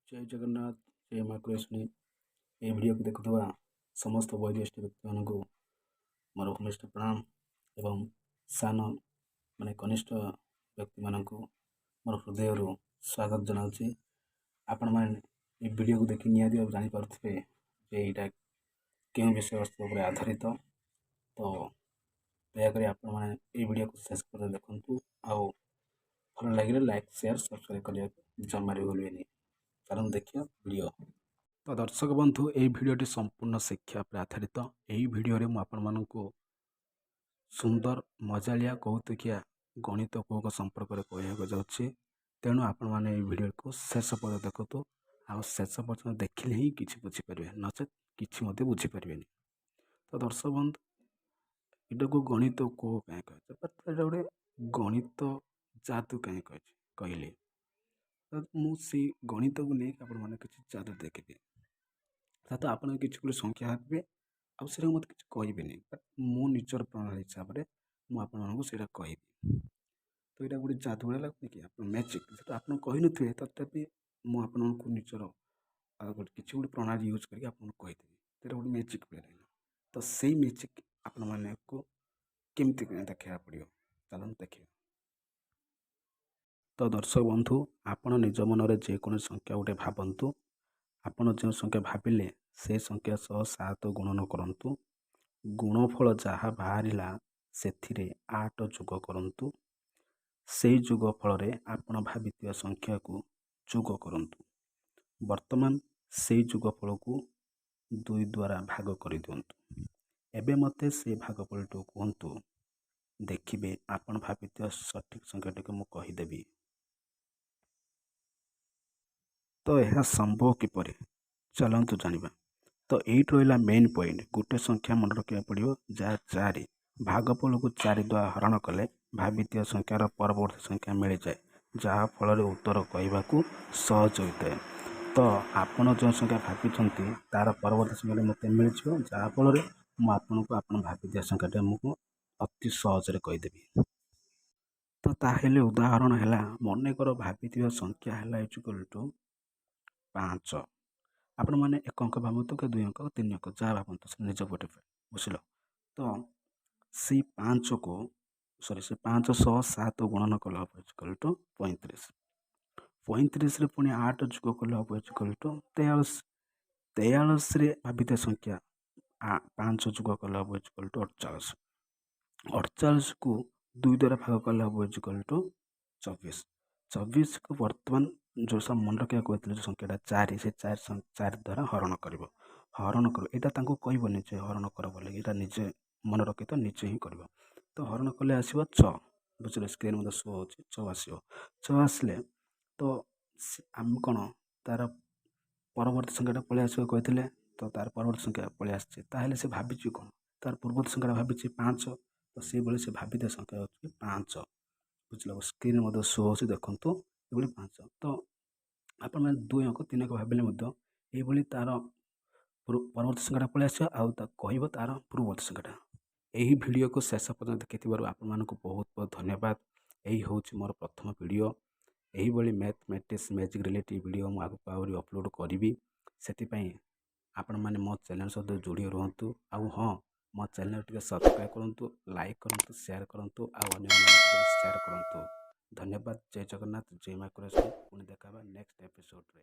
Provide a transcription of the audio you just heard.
ଜୟ ଜଗନ୍ନାଥ, ଜୟ ମା କୃଷ୍ଣୀ। ଏହି ଭିଡ଼ିଓକୁ ଦେଖୁଥିବା ସମସ୍ତ ବୟୋଜ୍ୟେଷ୍ଠ ବ୍ୟକ୍ତିମାନଙ୍କୁ ମୋର ଭୂମିଷ୍ଠ ପ୍ରଣାମ ଏବଂ ସାନ ମାନେ କନିଷ୍ଠ ବ୍ୟକ୍ତିମାନଙ୍କୁ ମୋର ହୃଦୟରୁ ସ୍ୱାଗତ ଜଣାଉଛି। ଆପଣମାନେ ଏ ଭିଡ଼ିଓକୁ ଦେଖି ନିହାତି ଭାବେ ଜାଣିପାରୁଥିବେ ଯେ ଏଇଟା କେଉଁ ବିଷୟବସ୍ତୁ ଉପରେ ଆଧାରିତ। ତ ଦୟାକରି ଆପଣମାନେ ଏଇ ଭିଡ଼ିଓକୁ ଶେଷ ପର୍ଯ୍ୟନ୍ତ ଦେଖନ୍ତୁ ଆଉ ଭଲ ଲାଗିଲେ ଲାଇକ୍, ସେୟାର, ସବସ୍କ୍ରାଇବ୍ କରିବାକୁ ଜମାରୁ ଭୁଲିବେନି। ଚାଲନ୍ତୁ ଦେଖିବା ଭିଡ଼ିଓ। ତ ଦର୍ଶକ ବନ୍ଧୁ, ଏହି ଭିଡ଼ିଓଟି ସମ୍ପୂର୍ଣ୍ଣ ଶିକ୍ଷା ଉପରେ ଆଧାରିତ। ଏହି ଭିଡ଼ିଓରେ ମୁଁ ଆପଣମାନଙ୍କୁ ସୁନ୍ଦର ମଜାଳିଆ କୌତୁକିଆ ଗଣିତ କୌକ ସମ୍ପର୍କରେ କହିବାକୁ ଯାଉଛି। ତେଣୁ ଆପଣମାନେ ଏହି ଭିଡ଼ିଓକୁ ଶେଷ ପର୍ଯ୍ୟନ୍ତ ଦେଖନ୍ତୁ ଆଉ ଶେଷ ପର୍ଯ୍ୟନ୍ତ ଦେଖିଲେ ହିଁ କିଛି ବୁଝିପାରିବେ, ନଚେତ୍ କିଛି ମଧ୍ୟ ବୁଝିପାରିବେନି। ତ ଦର୍ଶକ ବନ୍ଧୁ, ଏଟାକୁ ଗଣିତ କୋହ କାହିଁ କୁହାଯାଏ ବା ଏଇଟା ଗୋଟେ ଗଣିତ ଯାଦୁ କାହିଁ କହିଛି କହିଲେ, ତ ମୁଁ ସେଇ ଗଣିତକୁ ନେଇକି ଆପଣମାନେ କିଛି ଯାଦୁ ଦେଖିବି। ତ ଆପଣ କିଛି ଗୋଟେ ସଂଖ୍ୟା ଭାବିବେ ଆଉ ସେଇଟା ମୋତେ କିଛି କହିବେନି, ବଟ୍ ମୁଁ ନିଜର ପ୍ରଣାଳୀ ହିସାବରେ ମୁଁ ଆପଣମାନଙ୍କୁ ସେଇଟା କହିବି। ତ ଏଇଟା ଗୋଟେ ଯାଦୁ ଭଳିଆ ଲାଗୁନି କି ଆପଣ? ମ୍ୟାଜିକ୍। ସେଟା ଆପଣ କହିନଥିବେ, ତଥାପି ମୁଁ ଆପଣଙ୍କୁ ନିଜର ଆଉ ଗୋଟେ କିଛି ଗୋଟେ ପ୍ରଣାଳୀ ୟୁଜ୍ କରିକି ଆପଣଙ୍କୁ କହିଦେବି। ସେଇଟା ଗୋଟେ ମ୍ୟାଜିକ୍ ଭଳିଆ ଲାଗିଲା। ତ ସେଇ ମ୍ୟାଜିକ୍ ଆପଣମାନଙ୍କୁ କେମିତି ଦେଖେଇବାକୁ ପଡ଼ିବ, ଚାଲନ୍ତୁ ଦେଖିବା। ତ ଦର୍ଶକ ବନ୍ଧୁ, ଆପଣ ନିଜ ମନରେ ଯେକୌଣସି ସଂଖ୍ୟା ଗୋଟେ ଭାବନ୍ତୁ। ଆପଣ ଯେଉଁ ସଂଖ୍ୟା ଭାବିଲେ, ସେ ସଂଖ୍ୟା ସହ 7 ଗୁଣନ କରନ୍ତୁ। ଗୁଣଫଳ ଯାହା ବାହାରିଲା, ସେଥିରେ 8 ଯୋଗ କରନ୍ତୁ। ସେଇ ଯୋଗ ଫଳରେ ଆପଣ ଭାବିଥିବା ସଂଖ୍ୟାକୁ ଯୋଗ କରନ୍ତୁ। ବର୍ତ୍ତମାନ ସେଇ ଯୋଗଫଳକୁ 2 ଦ୍ୱାରା ଭାଗ କରିଦିଅନ୍ତୁ। ଏବେ ମୋତେ ସେ ଭାଗଫଳଟିକୁ କୁହନ୍ତୁ। ଦେଖିବେ, ଆପଣ ଭାବିଥିବା ସଠିକ୍ ସଂଖ୍ୟାଟିକୁ ମୁଁ କହିଦେବି। ତ ଏହା ସମ୍ଭବ କିପରି, ଚାଲନ୍ତୁ ଜାଣିବା। ତ ଏଇଠି ରହିଲା ମେନ୍ ପଏଣ୍ଟ। ଗୋଟେ ସଂଖ୍ୟା ମନେ ରଖିବାକୁ ପଡ଼ିବ, ଯାହା 4। ଭାଗଫଳକୁ 4 ଦ୍ୱାରା ହରଣ କଲେ ଭାବିଥିବା ସଂଖ୍ୟାର ପରବର୍ତ୍ତୀ ସଂଖ୍ୟା ମିଳିଯାଏ, ଯାହା ଫଳରେ ଉତ୍ତର କହିବାକୁ ସହଜ ହୋଇଥାଏ। ତ ଆପଣ ଯେଉଁ ସଂଖ୍ୟା ଭାବିଛନ୍ତି, ତା'ର ପରବର୍ତ୍ତୀ ସଂଖ୍ୟାଟି ମୋତେ ମିଳିଯିବ, ଯାହାଫଳରେ ମୁଁ ଆପଣଙ୍କୁ ଆପଣ ଭାବିଥିବା ସଂଖ୍ୟାଟି ମୁଁ ଅତି ସହଜରେ କହିଦେବି। ତ ତାହେଲେ ଉଦାହରଣ ହେଲା, ମନେକର ଭାବିଥିବା ସଂଖ୍ୟା ହେଲା ଇଜୁକାଲ୍ ଟୁ 5। ଆପଣମାନେ ଏକ ଅଙ୍କ ଭାବନ୍ତୁ କି ଦୁଇ ଅଙ୍କ, ତିନି ଅଙ୍କ, ଯାହା ଭାବନ୍ତୁ, ସେ ନିଜ ଉପରେ ଡିପେଣ୍ଡ, ବୁଝିଲ? ତ ସେଇ 5କୁ, ସରି, ସେ 5 ସହ 7 ଗୁଣନ କଲେ ହେବ ଇଜୁକାଲ୍ ଟୁ 35। 35ରେ ପୁଣି 8 ଯୋଗ କଲେ ହେବ ଇଜୁକାଲ୍ ଟୁ 43। 43ରେ ଭାବିଥିବା ସଂଖ୍ୟା 5 ଯୋଗ କଲେ ହେବ ଇଜୁକାଲ୍ ଟୁ 48। 48କୁ 2 ଦ୍ୱାରା ଭାଗ କଲେ ହେବ ଇଜୁକାଲ୍ ଟୁ 24। 24କୁ ବର୍ତ୍ତମାନ ଯେଉଁ ସବୁ ମନେ ରଖିବାକୁ କହିଥିଲେ, ଯେଉଁ ସଂଖ୍ୟାଟା 4, ସେ 4 4 ଦ୍ୱାରା ହରଣ କରିବ। ହରଣ କରିବ, ଏଇଟା ତାଙ୍କୁ କହିବନି ଯେ ହରଣ କର ବୋଲି। ଏଇଟା ନିଜେ ମନେ ରଖି ତ ନିଜେ ହିଁ କରିବ। ତ ହରଣ କଲେ ଆସିବ 6, ବୁଝିଲେ? ସ୍କ୍ରିନ୍ ମଧ୍ୟ ଶୋ ହେଉଛି, 6 ଆସିବ। 6 ଆସିଲେ ତ ଆମେ କ'ଣ ତା'ର ପରବର୍ତ୍ତୀ ସଂଖ୍ୟାଟା ପଳେଇ ଆସିବ କହିଥିଲେ। ତ ତା'ର ପରବର୍ତ୍ତୀ ସଂଖ୍ୟା ପଳେଇ ଆସିଛି। ତାହେଲେ ସେ ଭାବିଛି କ'ଣ? ତା'ର ପୂର୍ବବର୍ତ୍ତୀ ସଂଖ୍ୟାଟା ଭାବିଛି 5। ତ ସେଇଭଳି ସେ ଭାବିଥିବା ସଂଖ୍ୟା ହେଉଛି 5, ବୁଝିଲ? ସ୍କ୍ରିନ୍ ମଧ୍ୟ ଶୋ ହେଉଛି, ଦେଖନ୍ତୁ, ଏଭଳି 5। ତ ଆପଣମାନେ ଦୁଇ ଅଙ୍କ, ତିନି ଅଙ୍କ ଭାବିଲେ ମଧ୍ୟ ଏଇଭଳି ତା'ର ପରବର୍ତ୍ତୀ ସଂଖ୍ୟାଟା ପଳେଇ ଆସିବ ଆଉ ତାକୁ କହିବ ତା'ର ପୂର୍ବବର୍ତ୍ତୀ ସଂଖ୍ୟାଟା। ଏହି ଭିଡ଼ିଓକୁ ଶେଷ ପର୍ଯ୍ୟନ୍ତ ଦେଖିଥିବାରୁ ଆପଣମାନଙ୍କୁ ବହୁତ ବହୁତ ଧନ୍ୟବାଦ। ଏହି ହେଉଛି ମୋର ପ୍ରଥମ ଭିଡ଼ିଓ। ଏହିଭଳି ମ୍ୟାଥମେଟିକ୍ସ, ମ୍ୟାଜିକ୍ ରିଲେଟିଭ୍ ଭିଡ଼ିଓ ମୁଁ ଆଗକୁ ଆହୁରି ଅପଲୋଡ଼ କରିବି। ସେଥିପାଇଁ ଆପଣମାନେ ମୋ ଚ୍ୟାନେଲ୍ ସହିତ ଯୋଡ଼ି ରୁହନ୍ତୁ। ଆଉ ହଁ, ମୋ ଚ୍ୟାନେଲ୍ ଟିକେ ସବସ୍କ୍ରାଇବ୍ କରନ୍ତୁ, ଲାଇକ୍ କରନ୍ତୁ, ସେୟାର କରନ୍ତୁ ଆଉ ଅନ୍ୟମାନଙ୍କ ସେୟାର କରନ୍ତୁ। ଧନ୍ୟବାଦ। ଜୟ ଜଗନ୍ନାଥ, ଜୟ ମା କୁରେଶ୍ୱରୀ। ପୁଣି ଦେଖା ହେବା ନେକ୍ସଟ ଏପିସୋଡ଼ରେ।